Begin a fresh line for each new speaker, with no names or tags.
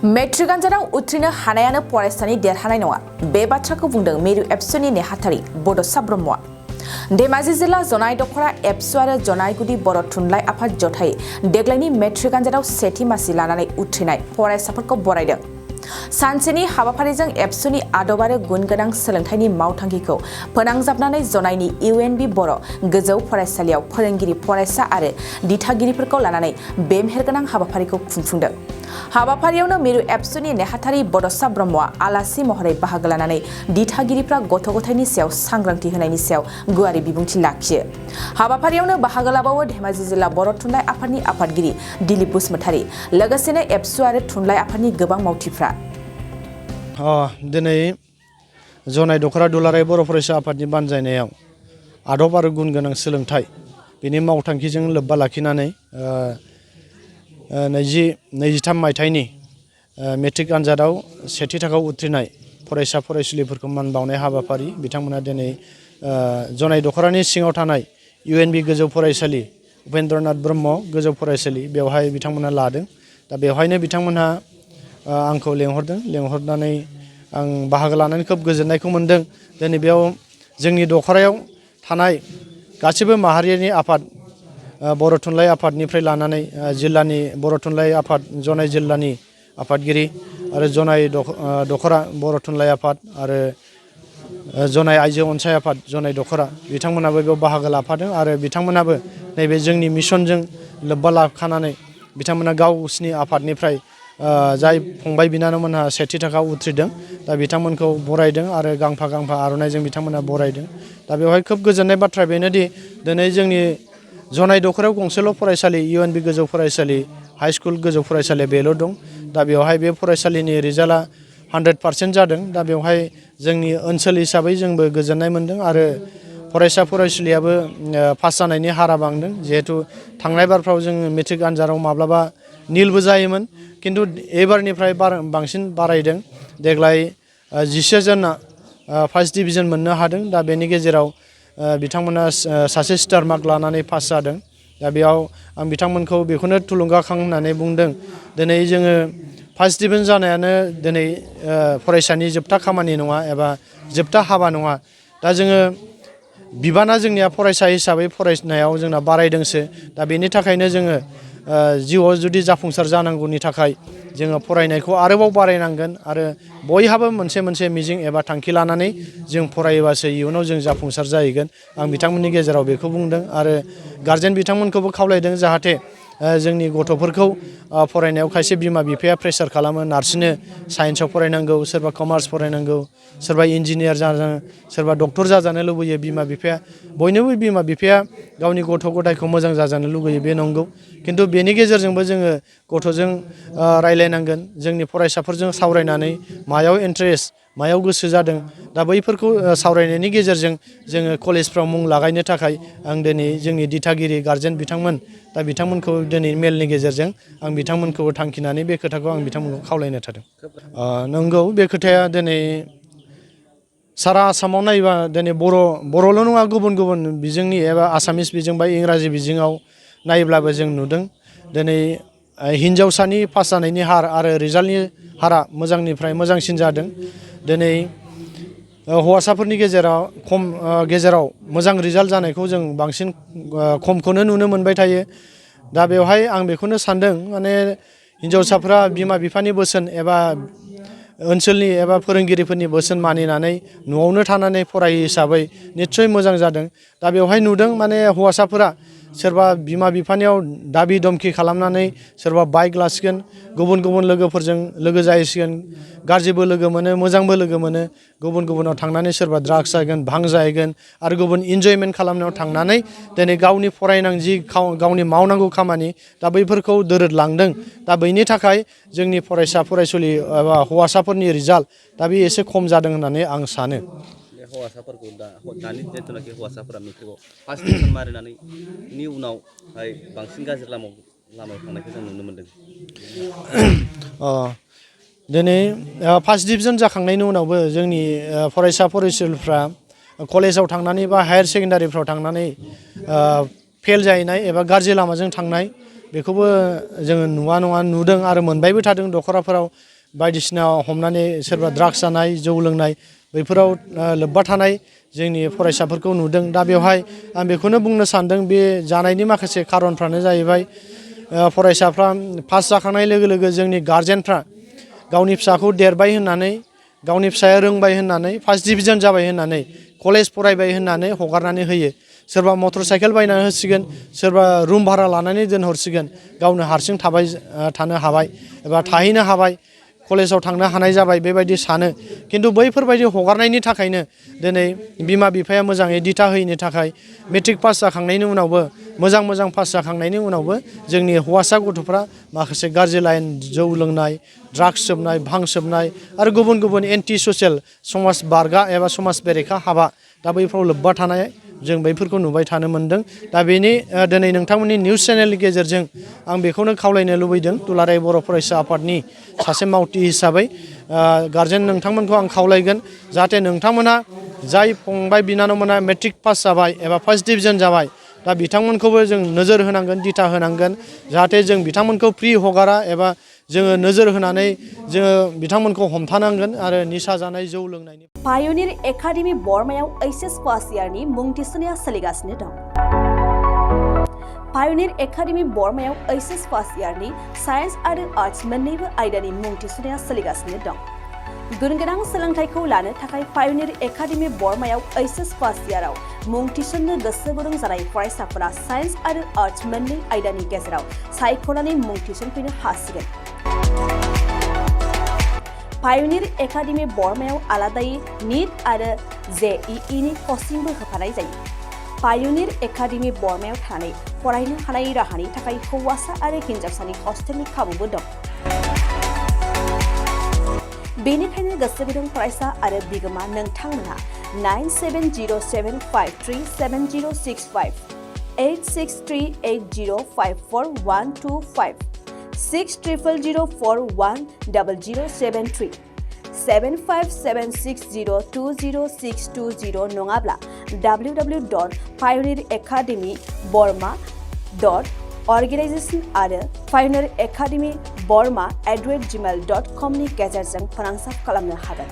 Matric आनजादाव उथ्रिनो हानायानो फरायसानि देरहानाय नङा बे बाथ्राखौ बुंदों मिरु एबसुनि नेहाथारि बड'स ब्रह्मआ धेमाजि जिल्ला जनाय दखरा एबसु आरो जनायगुदि बर' थुनलाइ आफाद जथायै देग्लायनि मेट्रिक आनजादाव सेथि मासि लानानै उथ्रिनाय फरायसाफोरखौ बरायदों। सानसेनि हाबाफारिजों एबसुनि आदब आरो गुन गोनां सोलोंथाइनि मावथांखिखौ फोनांजाबनानै जनायनि इउएनबि बर' गोजौ फरायसालियाव फोरोंगिरि फरायसा आरो दिथागिरिफोरखौ लानानै बे मेहेरगोनां हाबाफारिखौ खुंफुंदों। हाबाफारियावनो मिरु एबसुनि नेहाथारि बड'स ब्रह्मआ आलासि महरै बाहागो लानानै दिथागिरिफ्रा गथ' गथायनि सायाव सांग्रांथि होनायनि सायाव गुवारै बिबुंथि लाखियो। हाबाफारियावनो बाहागो लाबावो धेमाजि जिल्ला बर' थुनलाइ आफादनि आफादगिरि दिलीप बसुमतारी लोगोसेनो एबसु आरो थुनलाइ आफादनि गोबां मावथिफ्रा।
दिनै जनाय दखरा दुलाराय बर' फरायसा आफादनि बानजायनायाव आदब आरो गुन गोनां सोलोंथाइ बेनि मावथांखिजों लोब्बा लाखिनानै 2023 मायथाइनि मेट्रिक आनजादाव सेथि थाखोआव उथ्रिनाय फरायसा फरायसुलिफोरखौ मान बावनाय हाबाफारि बिथांमोना दिनै जनाय दखरानि सिङाव थानाय इउएनबि गोजौ फरायसालि उपेन्द्रनाथ ब्रह्म गोजौ फरायसालि बेवहाय बिथांमोना लादों। दा बेवहायनो बिथांमोनहा आंखौ लेंहरनानै आं बाहागो लानानै खोब गोजोननायखौ मोनदों। दिनै बेयाव जोंनि दखरायाव थानाय गासिबो माहारियारि आफाद बर' थुनलाइ आफादनिफ्राय लानानै जिल्लानि बर' थुनलाइ आफाद जनाय जिल्लानि आफादगिरि आरो जनाय दखरा बर' थुनलाइ आफाद आरो जनाय आइजो अनसाय आफाद जनाय दखरा बिथांमोनाबो बेयाव बाहागो लाफादों आरो बिथांमोनाबो नैबे जोंनि मिशनजों लोब्बा लाखानानै बिथांमोना गावसिनि आफादनिफ्राय जाय फंबाय बिनानावमोनहा सेथि थाखोआव उथ्रिदों दा बिथांमोनखौ बरायदों आरो गांफा गांफा आर'नाइजों बिथांमोना बरायदों। दा बेवहाय खोब गोजोननाय बाथ्रा बेनोदि दिनै जोंनि जनाय दखरायाव गंसेल' फरायसालि इउएनबि गोजौ फरायसालि हाइ स्कुल गोजौ फरायसालि बेल' दं। दा बेवहाय बे फरायसालिनि रिजाल्टआ 100% जादों। दा बेवहाय जोंनि ओनसोल हिसाबै जोंबो गोजोननाय मोनदों आरो फरायसा फरायसुलियाबो पास जानायनि हारा बांदों। जिहेतु थांनाय बारफ्राव जोङो मेट्रिक आनजादाव माब्लाबा निलबो जायोमोन किन्तु एबारनिफ्राय बांसिन बारायदों। देग्लाय 10 जना फार्स्ट डिभिजन मोननो हादों। दा बेनि गेजेराव बिथांमोना सासे स्टार मार्क लानानै पास जादों। दा बेयाव आं बिथांमोनखौ बेखौनो थुलुंगाखां होननानै बुंदों दिनै जोङो फार्स्ट डिभिजन जानायानो दिनै फरायसानि जोबथा खामानि नङा एबा जोबथा हाबा नङा। दा जोङो बिबाना जोंनिया फरायसा हिसाबै फरायनायाव जोंना बारायदोंसो। दा बेनि थाखायनो जोङो जिउआव जुदि जाफुंसार जानांगौनि थाखाय जोङो फरायनायखौ आरोबाव बारायनांगोन आरो बयहाबो मोनसे मिजिं एबा थांखि लानानै जों फरायोबासो इयुनाव जों जाफुंसार जाहैगोन। आं बिथांमोननि गेजेराव बेखौ बुंदों आरो गारजेन बिथांमोनखौबो खावलायदों जाहाथे जोंनि गथ'फोरखौ फरायनायाव खायसे बिमा बिफाया प्रेसार खालामो नारसिनो साइन्सआव फरायनांगौ सोरबा कमार्स फरायनांगौ सोरबा इन्जिनियार जानो सोरबा डक्टर जाजानो लुबैयो बिमा बिफाया बयनोबो बिमा बिफाया गावनि गथ' गथायखौ मोजां जाजानो लुबैयो बे नंगौ। किन्तु बेनि गेजेरजोंबो जोङो गथ'जों रायलायनांगोन जोंनि फरायसाफोरजों सावरायनानै मायाव इन्टारेस्ट मायाव गोसो जादों दा बैफोरखौ सावरायनायनि गेजेरजों जोङो कलेजफ्राव मुं लागायनो थाखाय आं दिनै जोंनि दिथागिरि गारजेन बिथांमोन दा बिथांमोनखौ दिनै मेलनि गेजेरजों आं बिथांमोनखौ थांखिनानै बे खोथाखौ आं बिथांमोनखौ खावलायनो थादों। नंगौ बे खोथाया दिनै सारा आसामाव नायोबा दिनै बर'ल' नङा गुबुन बिजोंनि एबा आसामिस बिजों बा इंराजि बिजोङाव नायोब्लाबो जों नुदों दिनै हिन्जावसानि पास जानायनि हार आरो रिजाल्टनि हारा मोजांनिफ्राय मोजांसिन जादों। दिनै हौवासाफोरनि गेजेराव मोजां रिजाल्ट जानायखौ जों बांसिन खमखौनो नुनो मोनबाय थायो। दा बेवहाय आं बेखौनो सानदों माने हिन्जावसाफ्रा बिमा बिफानि बोसोन एबा ओनसोलनि एबा फोरोंगिरिफोरनि बोसोन मानिनानै न'आवनो थानानै फरायो हिसाबै निस्सय मोजां जादों। दा बेवहाय नुदों माने हौवासाफोरा सोरबा बिमा बिफानियाव दाबि धमखि खालामनानै सोरबा बाइक लासिगोन गुबुन लोगोफोरजों लोगो जाहैसिगोन गाज्रिबो लोगो मोनो मोजांबो लोगो मोनो गुबुनाव थांनानै सोरबा ड्राग्स जाहैगोन भां जाहैगोन आरो गुबुन इन्जयमेन्ट खालामनायाव थांनानै दिनै गावनि गावनि मावनांगौ खामानि दा बैफोरखौ दोरोदलांदों। दा बैनि थाखाय जोंनि फरायसा फरायसुलि एबा हौवासाफोरनि रिजाल्ट दा बे एसे खम जादों होननानै आं सानो।
हौवासाफोरखौ दानि जिथुनाखि हौवासाफोरा मेट्रिकआव फार्स्ट डिभिजन मारिनायनि उनावहाय बांसिन गाज्रि लामायाव थांनायखौ जों नुनो मोनदों।
दिनै फार्स्ट डिभिजन जाखांनायनि उनावबो जोंनि फरायसा फरायसुलिफ्रा कलेजाव थांनानै बा हायार सेकेन्डारिफ्राव थांनानै फेल जाहैनाय एबा गाज्रि लामाजों थांनाय बेखौबो जोङो नुवा नङा नुदों आरो मोनबायबो थादों दख'राफोराव बायदिसिना हमनानै सोरबा ड्राग्स जानाय जौ लोंनाय बैफोराव लोब्बा थानाय जोंनि फरायसाफोरखौ नुदों दा बेवहाय आं बेखौनो बुंनो सानदों बे जानायनि माखासे खारनफ्रानो जाहैबाय फरायसाफ्रा पास जाखांनाय लोगो लोगो जोंनि गारजेनफ्रा गावनि फिसाखौ देरबाय होननानै गावनि फिसाया रोंबाय होननानै फार्स्ट डिभिजन जाबाय होननानै कलेज फरायबाय होननानै हगारनानै होयो सोरबा मटर साइकेल बायनानै होसिगोन सोरबा रुम भारा लानानै दोनहरसिगोन गावनो हारसिं थानो हाबाय एबा थाहैनो हाबाय कलेजाव थांनो हानाय जाबाय बेबायदि सानो खिन्थु बैफोरबायदि हगारनायनि थाखायनो दिनै बिमा बिफाया मोजाङै दिथा होयैनि थाखाय मेट्रिक पास जाखांनायनि उनावबो मोजां पास जाखांनायनि उनावबो जोंनि हौवासा गथ'फ्रा माखासे गाज्रि लाइन जौ लोंनाय ड्राग्स सोबनाय भां सोबनाय आरो गुबुन गुबुन एन्टि ससियेल समाज बारगा एबा समाज बेरेखा हाबा दा बैफ्राव लोब्बा थानाय जों बैफोरखौ नुबाय थानो मोन्दों दा बेनि दिनै नोंथांमोननि निउस चेनेलनि गेजेरजों आं बेखौनो खावलायनो लुबैदों दुलाराय बर' फरायसा आफादनि सासे मावथि हिसाबै गारजेन नोंथांमोनखौ आं खावलायगोन जाहाथे नोंथांमोनहा जाय फंबाय बिनानावमोना मेट्रिक पास जाबाय एबा फार्स्ट डिभिजन जाबाय दा बिथांमोनखौबो जों नोजोर होनांगोन दिथा होनांगोन जाहाथे जों बिथांमोनखौ फ्रि हगारा एबा जोङो नोजोर होनानै जोङो बिथांमोनखौ हमथानांगोन आरो निसा जानाय जौ लोंनायनि
पायनिर एकाडेमि बरमायाव एचएस फार्स्ट इयारनि मुं थिसननाया सोलिगासिनो दं पायनिर एकाडेमि बरमायाव एचएस फार्स्ट इयारनि साइन्स आरो आर्ट्स मोन्नैबो आयदानि मुं थिसननाया सोलिगासिनो दं गुनगोनां सोलोंथाइखौ लानो थाखाय पायनिर एकाडेमि बरमायाव एचएस फार्स्ट इयाराव मुं थिसननो गोसो गुदुं जानाय फरायसाफोरा साइन्स आरो आर्ट्स मोन्नै आयदानि गेजेराव सायख'नानै मुं थिसनफैनो हासिगोन पायनिर एकाडेमि बरमायाव आलादायै नीट आरो JEE नि कचिंबो होफानाय जायो पायनिर एकाडेमि बरमायाव थानानै फरायनो हानाय राहानि थाखाय हौवासा आरो हिन्जावसानि हस्टेलनि खाबुबो दं बेनिखायनो गोसो गुदुं फरायसा आरो बिगोमा नोंथांमोनहा 9707537065 8638054125 6000410073 7576020620 नङाब्ला www.pioneeracademyborma.organization आरो pioneeracademyborma@gmail.com नि गेजेरजों फोनांजाब खालामनो हागोन।